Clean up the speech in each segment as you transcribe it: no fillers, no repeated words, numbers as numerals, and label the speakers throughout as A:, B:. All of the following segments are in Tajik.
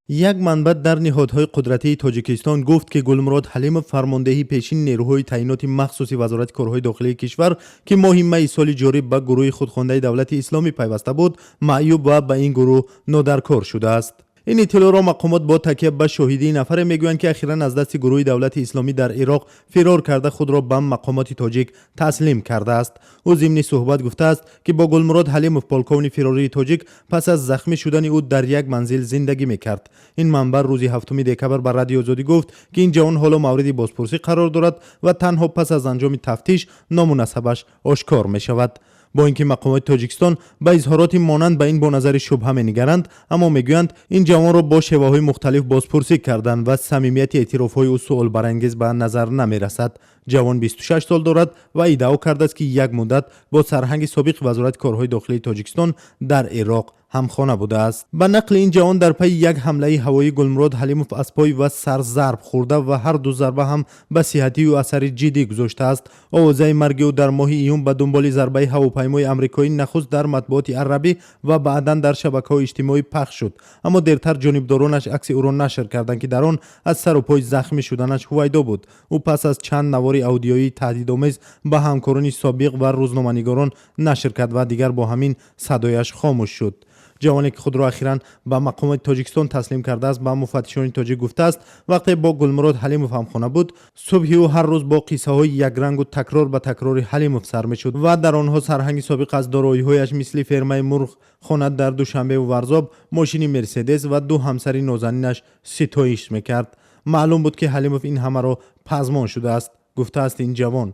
A: Як манбаъ дар ниҳодҳои қудратии Тоҷикистон гуфт, ки Гулмурод Ҳалимов, фармондеҳи пешини нерӯҳои таъиноти махсуси Вазорати корҳои дохилии кишвар, ки моҳи майи соли ҷорӣ ба гурӯҳи худхондаи Давлати Исломӣ пайваста буд, маъюб ва ба ин гурӯҳ нодаркор шудааст. Ин иттилоъро мақомот бо такя ба шоҳидии нафаре мегӯянд, ки ахиран аз дасти гурӯҳи Давлати Исломӣ дар Ироқ фирор карда, худро ба мақомоти тоҷик таслим кардааст. Ӯ зимни суҳбат гуфтааст, ки бо Гулмурод Ҳалимов, полковни фирории тоҷик, пас аз захмӣ шудани ӯ дар як манзил зиндагӣ мекард. Ин манбаъ рӯзи 7 декабр ба Радиои Озодӣ гуфт, ки ин ҷавон ҳоло мавриди бозпурсӣ қарор дорад ва танҳо пас аз анҷоми тафтиш ному насабаш ошкор мешавад. Бо ин ки мақомоти Тоҷикистон ба изҳороти монанд ба ин бо назари шубҳа менигаранд, аммо мегӯянд, ин ҷавонро бо шеваҳои мухталиф бозпурсӣ карданд ва самимияти эътирофҳои ӯ суолбарангез ба назар намерасад. Ҷавон 26 сол дорад ва иддао кардааст, ки як муддат бо сарҳанги собиқи Вазорати корҳои дохилии Тоҷикистон дар Ироқ ҳамхона будааст. Ба нақли ин ҷавон, дар пайи як ҳамлаи ҳавоӣ Гулмурод Ҳалимов аз пой ва сар зарб хӯрда ва ҳар ду зарба ҳам ба сиҳатии ӯ асари ҷиддӣ гузоштааст. Овозаи марги ӯ дар моҳи июн ба дунболи зарбаи ҳавопаймои амрикоӣ нахуст дар матбуоти арабӣ ва баъдан дар шабакаҳои иҷтимоӣ пахш шуд, аммо дертар ҷонибдоронаш акси ӯро нашр карданд, ки дар он аз сару пой захмӣ шуданаш ҳувайдо буд. Ӯ пас аз чанд навори аудиёии таҳдидомез ба ҳамкорони собиқ ва рӯзноманигорон нашр кард ва дигар бо ҳамин садояш хомӯш шуд. Ҷавоне, ки худро ахиран ба мақомоти Тоҷикистон таслим кардааст, ба муфаттишони тоҷик гуфтааст, вақте бо Гулмурод Ҳалимов ҳамхона буд, субҳи ӯ ҳар рӯз бо қиссаҳои якрангу такрор ба такрори Ҳалимов сар мешуд ва дар онҳо сарҳанги собиқ аз дороиҳояш, мисли фермаи мурғ, хона дар Душанбеву Варзоб, мошини Мерседес ва ду ҳамсари нозанинаш ситоиш мекард. Маълум буд, ки Ҳалимов ин ҳамаро пазмон шудааст, гуфтааст ин ҷавон.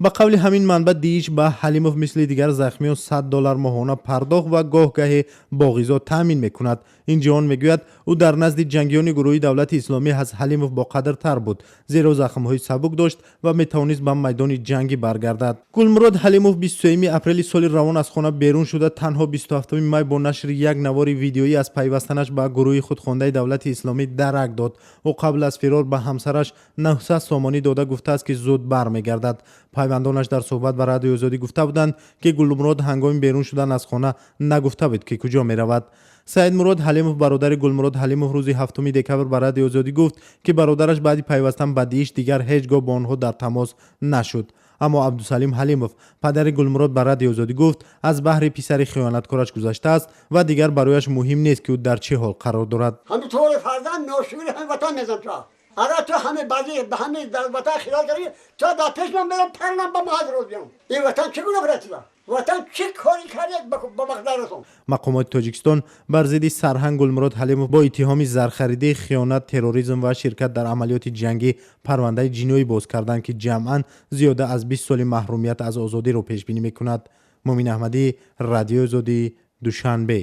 A: Ба қавли ҳамин манбаъ, ДИИШ ба Ҳалимов мисли дигар захмиён 100 доллар моҳона пардохт ва гоҳ-гаҳе бо ғизо таъмин мекунад. Ин ҷавон мегӯяд, ӯ дар назди ҷангиёни гурӯҳи Давлати Исломӣ аз Ҳалимов боқадртар буд, зеро захмҳои сабук дошт ва метавонист ба майдони ҷангӣ баргардад. Гулмурод Ҳалимов 23 апрели соли равон аз хона берун шуда, танҳо 27 май бо нашри як навори видеоӣ аз пайвастанаш ба гурӯҳи худхондаи Давлати Исломӣ дарак дод. Ӯ қабл аз фирор ба ҳамсараш 900 сомонӣ дода, гуфтааст, ки зуд бармегардад. Пайвандонаш дар суҳбат ба Радиои Озодӣ гуфта буданд, ки Гулмурод ҳангоми берун шудан аз хона нагуфта буд, ки куҷо меравад. Саидмурод Ҳалимов, бародари Гулмурод Ҳалимов, рӯзи 7 декабр ба Радиои Озодӣ гуфт, ки бародараш баъди пайвастан ба ДИИШ дигар ҳеҷ гоҳ бо онҳо дар тамос нашуд. Аммо Абдусалим Ҳалимов, падари Гулмурод, ба Радиои Озодӣ гуфт, аз баҳри писари хиёнаткораш гузаштааст ва дигар барояш муҳим нест, ки ӯ дар чӣ ҳол қарор дорад.
B: Ҳами тори фарзанд ношукри ҳами ватан мезан. То агар ту ҳами баъзи ба ҳами дар ватан хиёл кардӣ, то дар пеш ман мерам, парнам ба маҳаз рӯз биём. Ин ватан чӣ гуна бирасида? Ватан чӣ кори кард ба мақдар расон?
A: Мақомоти Тоҷикистон бар зидди сарҳанг Гулмурод Ҳалимов бо иттиҳоми зархаридӣ, хиёнат, терроризм ва ширкат дар амалиёти ҷангӣ парвандаи ҷиноӣ боз карданд, ки ҷамъан зиёда аз 20 соли маҳрумият аз озодиро пешбинӣ мекунад. Муъмин Аҳмадӣ, Радиои Озодӣ, Душанбе.